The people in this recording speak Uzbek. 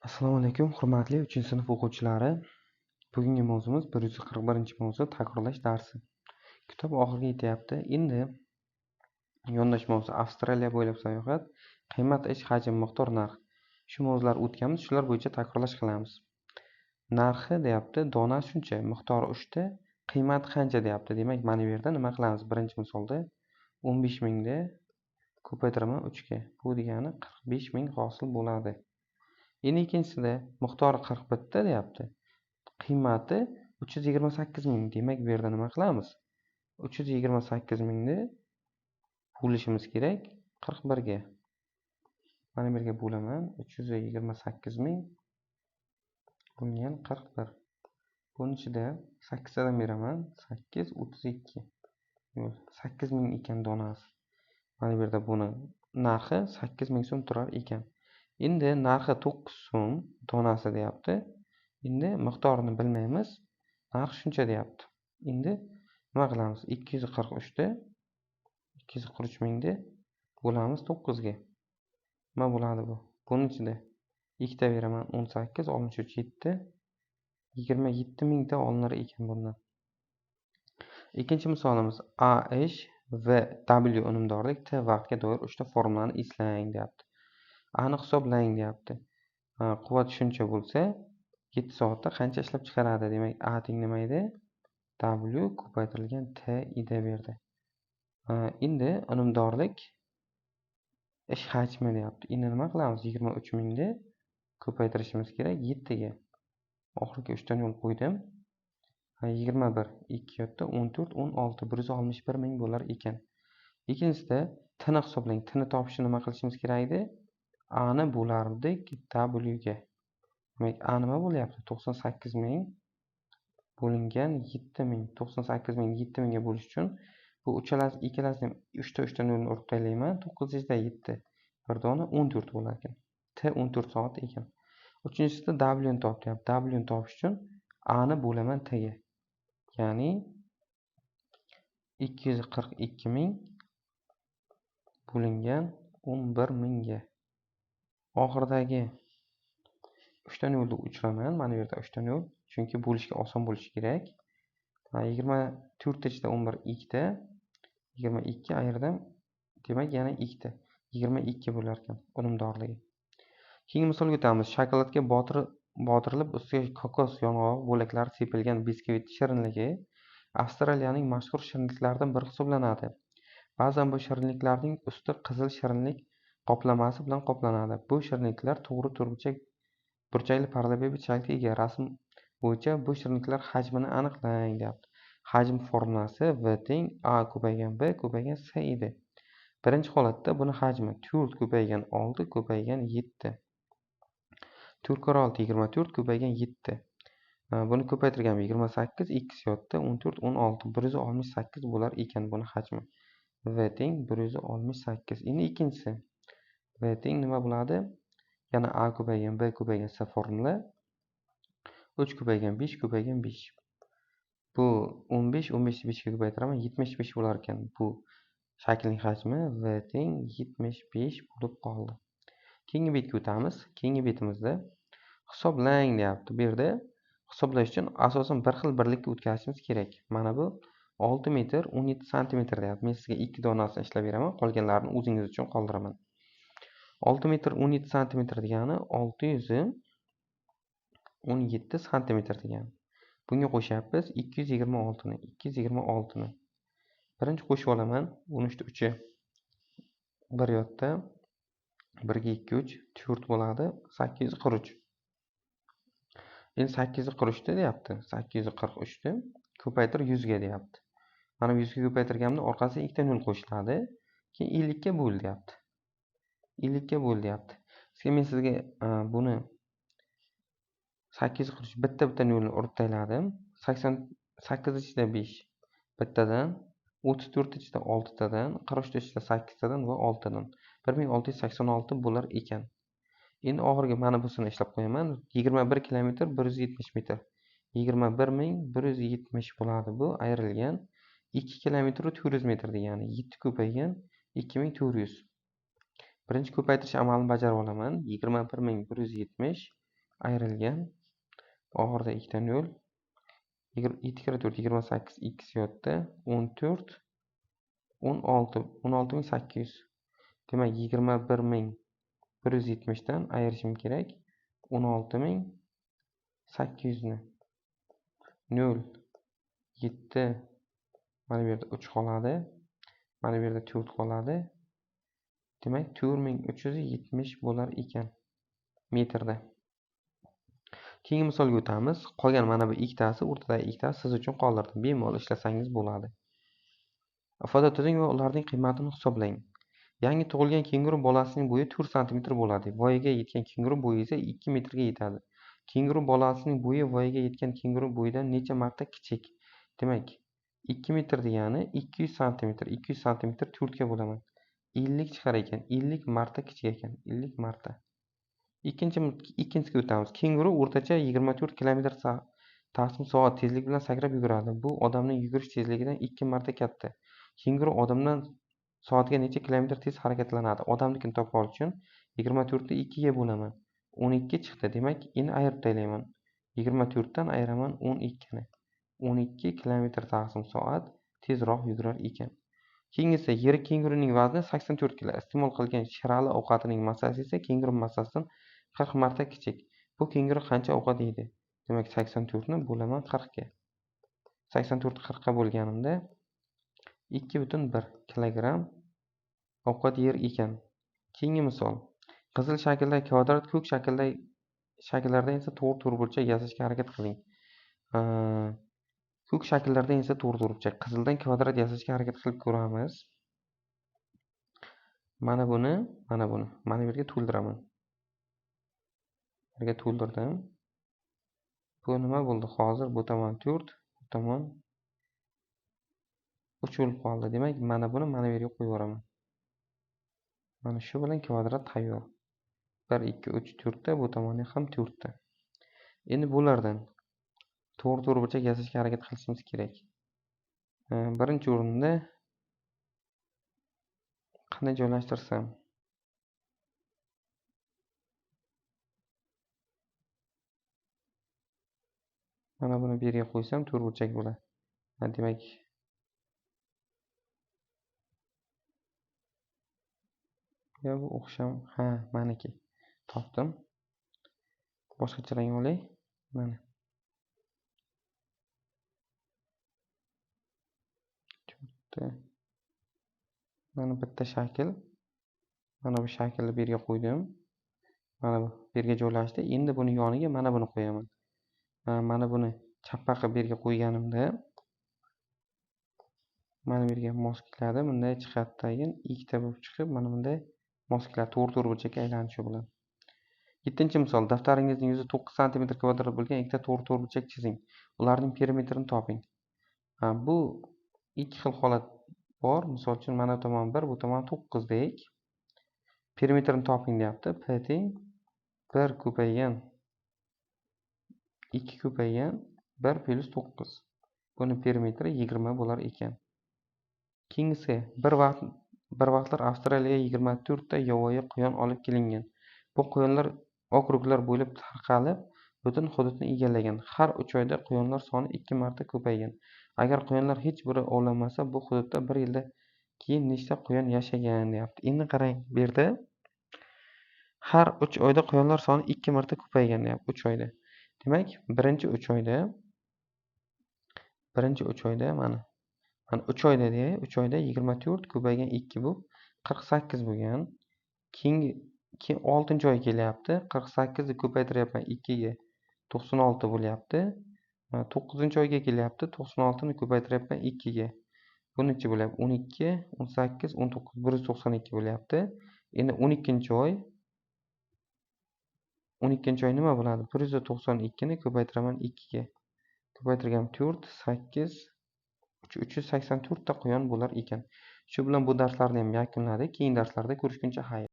Assalomu alaykum, hurmatli 3-sinf o'quvchilari. Bugungi mavzumiz 141-mavzu takrorlash darsi. Kitob oxiriga yetyapti. Endi yondosh mavzu Avstraliya bo'ylab sayohat, qiymat, ish, hajm, miqdor, narx. Shu mavzular o'tganmiz, shular bo'yicha takrorlash qilamiz. Narxi deyapti, dona shuncha, miqdori 3 ta, qiymati qancha deyapti. Demak, mana bu yerda nima qilamiz? Birinchi misolda 15 mingda ko'paytiraman 3 ga. Bu degani 45 ming hosil bo'ladi. Endi ikkinchisida miqdori 41 ta deyapti. Qiymati 328 ming. Demak, bu yerda nima qilamiz? 328 mingni bo'lishimiz kerak 41 ga. Mana bu yerga bo'laman. 328 ming bo'lingan 41. Buning ichida 8 tadan beraman. 8 32. 8 ming ekan donasi. Mana bu yerda buni narxi 8 ming so'm turar ekan. Endi narxi 9 so'm donasi deyapti. Endi miqdorini bilmaymiz. Narx shuncha deyapti. Endi nima qilamiz? 243 ta 243 mingni bo'lamiz 9 ga. Nima bo'ladi bu? Buning ichida 2 ta beraman 18, 63 7, 27 mingta olinar ekan bundan. Ikkinchi misolimiz A ish V W unumdorlik T vaqtga doir 3 ta formulani eslang deyapti. Ani hisoblang deyapti. Quvvat shuncha bo'lsa, 7 soatda qancha ishlab chiqaradi? Demak, A teng nima edi? W ko'paytirilgan T edi bu yerda. Endi unumdorlik ish hajmi deyapti. Endi nima qilamiz? 23 mingni ko'paytirishimiz kerak 7 ga. Oxirgi 3 ta yo'l qo'ydim. 21 2 yo'lda 14 16 161 ming bo'lar ekan. Ikkinchisida T ni hisoblang. T ni topishni nima qilishimiz kerak edi? A ni bo'lardik W ga. Demak, A nima bo'lyapti? 98 ming bo'lingan 7 ming. 98 ming 7 mingga bo'lish uchun bu uchalasi ikkalasini ham 3 ta 3 ta nolni urib tashlayman. 9 ichida 7 bir dona 14 bo'lar ekan. T 14 soat ekan. Uchinchisida W ni top deyapti. W ni topish uchun A ni bo'laman T ga. Ya'ni 242 ming bo'lingan 11 mingga. Oxiridagi 3 ta nolni o'chiraman. Mana bu yerda 3 ta nol, chunki bo'lishga oson bo'lishi kerak. 24 ichida 11 2 ta, 22 ayirdim. Demak, yana 2 ta. 22 bo'lar ekan unumdorligi. Keyingi misolga o'tamiz. Shokoladga botirilib ustiga kokos yong'og'i bo'laklari sepilgan biskvit shirinligi Avstraliyaning mashhur shirinliklaridan biri hisoblanadi. Ba'zan bu shirinliklarning usti qizil shirinlik qoplamasi bilan qoplanadi. Bu shirinliklar to'g'ri burchakli parallelepiped shakliga ega. Rasm bo'yicha bu shirinliklar hajmini aniqlang deyapti. Hajm formulasi V teng A ko'paygan B ko'paygan S edi. Birinchi holatda buni hajmi 4 ko'paygan 6 ko'paygan 7. 4 karra 6 24 ko'paygan 7. Buni ko'paytirgan 28 2 yotda 14 16 168 bo'lar ekan buni hajmi. V teng 168. Endi ikkinchisi V teng nima bo'ladi? Yana A ko'paygan B ko'paygan S formula 3 ko'paygan 5 ko'paygan 5. Bu 15 15 5 ga ko'paytiraman 75 bo'lar ekan. Bu shaklning hajmi V teng 75 bo'lib qoldi. Keyingi betga o'tamiz. Keyingi betimizda hisoblang deyapti. Bu yerda hisoblash uchun asosan bir xil birlikka o'tkazishimiz kerak. Mana bu 6 metr 17 santimetr deyapti. Men sizga 2 donasini ishlab beraman, qolganlarini o'zingiz uchun qoldiraman. 6 metr 17 santimetr degani 617 santimetr degani. Bunga qo'shyapmiz 226 ni, 226 ni. Birinchi qo'shib olaman. 13 ta 3 bir yotda 1 ga 2 3 4 bo'ladi. 843. Endi 843 ta deyapti. 843 ta ko'paytir 100 ga deyapti. Mana bu 100 ga ko'paytirganimda orqasiga 2 ta nol qo'shiladi. Keyin 50 ga bo'l deyapti. 50 ga bo'l deyapti. Sizga men sizga buni 843 bitta bitta nolni urib tashladim. 88 ichida 5 bittadan, 34 ichida 6 tadan, 43 ichida 8 tadan va 6 tadan. 1686 bo'lar ekan. Endi oxirgi mana busini ishlab qo'yaman. 21 kilometr 170 metr. 21170 bo'ladi bu ayrilgan 2 kilometr 400 metr degani 7 ko'paygan 2400. Birinchi ko'paytirish amalini bajarib olaman. 21170 Ayrilgan. Oxirida 2 ta 0. 7 kira 4 28 x yotdi. 14 16 16800. Demak 21170 dan ayirishim kerak 16800 ni. 0 7 mana bu yerda 3 qoladi. Mana bu yerda 4 qoladi. Demak 4370 bo'lar ekan metrda. Keyingi misolga o'tamiz. Qolgan mana bu ikkitasi, o'rtadagi ikkitasi siz uchun qoldirdim. Bemalol ishlasangiz bo'ladi. Ifoda tuzing va ularning qiymatini hisoblang. Yangi tug'ilgan kenguru bolasining bo'yi 4 sm bo'ladi. Voyaga yetgan kenguru bo'yi esa 2 metrga yetadi. Kenguru bolasining bo'yi voyaga yetgan kenguru bo'yidan necha marta kichik? Demak, 2 metr degani 200 sm. 200 sm 4 ga bo'laman. 50 chiqar ekan. 50 marta kichik ekan. 50 marta. Ikkinchisiga o'tamiz. Kenguru o'rtacha 24 km taqsim soat tezlik bilan sakrab yuguradi. Bu odamning yugurish tezligidan 2 marta katta. Kenguru odamdan soatga necha kilometr tez harakatlanadi? Odamnikini topish uchun 24 ni 2 ga bo'laman. 12 chiqdi. Demak, endi ayirib tashlayman. 24 dan ayiraman 12 ni. 12 kilometr taqsim soat tezroq yugurar ekan. Keyingisi, yirik kenguruning vazni 84 kg. Iste'mol qilgan shirali ovqatining massasi esa kenguru massasidan 40 marta kichik. Bu kenguru qancha ovqat yeydi? Demak, 84 ni bo'laman 40 ga. 84 40 ga bo'lganimda 2,1 kilogramm ovqat yer ekan. Keyingi misol. Qizil shakldagi kvadrat ko'k shakldagi shakllardan esa to'g'ri to'rtburchak yasashga harakat qiling. Ko'k shakllardan esa to'g'ri to'rtburchak, qizildan kvadrat yasashga harakat qilib ko'ramiz. Mana buni, mana buni, mana bu yerga to'ldiraman. Bu yerga to'ldirdim. Bu nima bo'ldi? Hozir bu tomon 4, bu tomon 3 bo'lib qoldi. Demak, mana buni mana bu yerga qo'yib yuboraman. Mana shu bilan kvadrat tayyor. 1 2 3 4 ta, bu tomoni ham 4 ta. Endi bulardan to'g'ri to'rtburchak yasashga harakat qilishimiz kerak. Birinchi o'rinda qanday joylashtirsam? Mana buni bu yerga qo'ysam to'rtburchak bo'ladi. Demak, ya bu o'xsham, ha, maniki. Topdim. Boshqacha rang olay. Mana. Mana bitta shakl. Mana bu shaklni bu yerga qo'ydim. Mana bu yerga joylashdi. Endi buni yoniga mana buni qo'yaman. Mana buni chappa qilib bu yerga qo'yganimda mana bu yerga mos keladi. Bunday chiqadi, tagin ikkita bo'lib chiqib, mana bunday mos keladi. To'g'ri to'rtburchakka aylanishi bilan. 7-misol. Daftaringizning yuzi 9 sm kvadrat bo'lgan ikkita to'g'ri to'rtburchak chizing. Ularning perimetrini toping. Bu ikki xil holat bor. Misol uchun mana bu tomon 1, bu tomon 9 deyik. Perimetrini toping deyapti. P teng 1 ko'paygan 2 ko'paygan 1 plus 9. Buni perimetri 20 bo'lar ekan. Keyingisi, bir vaqtlar Avstraliyaga 24 ta yovvoyi quyon olib kelingan. Bu quyonlar okruglar bo'ylab tarqalib, butun hududni egallagan. Har 3 oyda quyonlar soni 2 marta ko'paygan. Agar quyonlar hech biri ovlanmasa, bu hududda bir yilda keyin nechta quyon yashagan deyapti. Endi qarang, bu yerda har 3 oyda quyonlar soni 2 marta ko'paygan deyapti, 3 oyda. Demak, birinchi 3 oyda mana 3 oyda deyay, 3 oyda 24 ko'paygan 2 bu 48 bo'lgan. Keyingi 6-oy kelyapti. 48 ni ko'paytiryapman 2 ga 96 bo'lyapti. 9-oyga kelyapti. 96 ni ko'paytiryapman 2 ga. Bu necha bo'lyapti? 12, 18, 19, 192 bo'lyapti. Endi 12-oy 12-oy nima bo'ladi? 192 ni ko'paytiraman 2 ga. Ko'paytirgan 4, 8, 384 ta quyon bo'lar ekan. Shu bilan bu darslarni ham yakunladik. Keyingi darslarda ko'rishguncha xayr.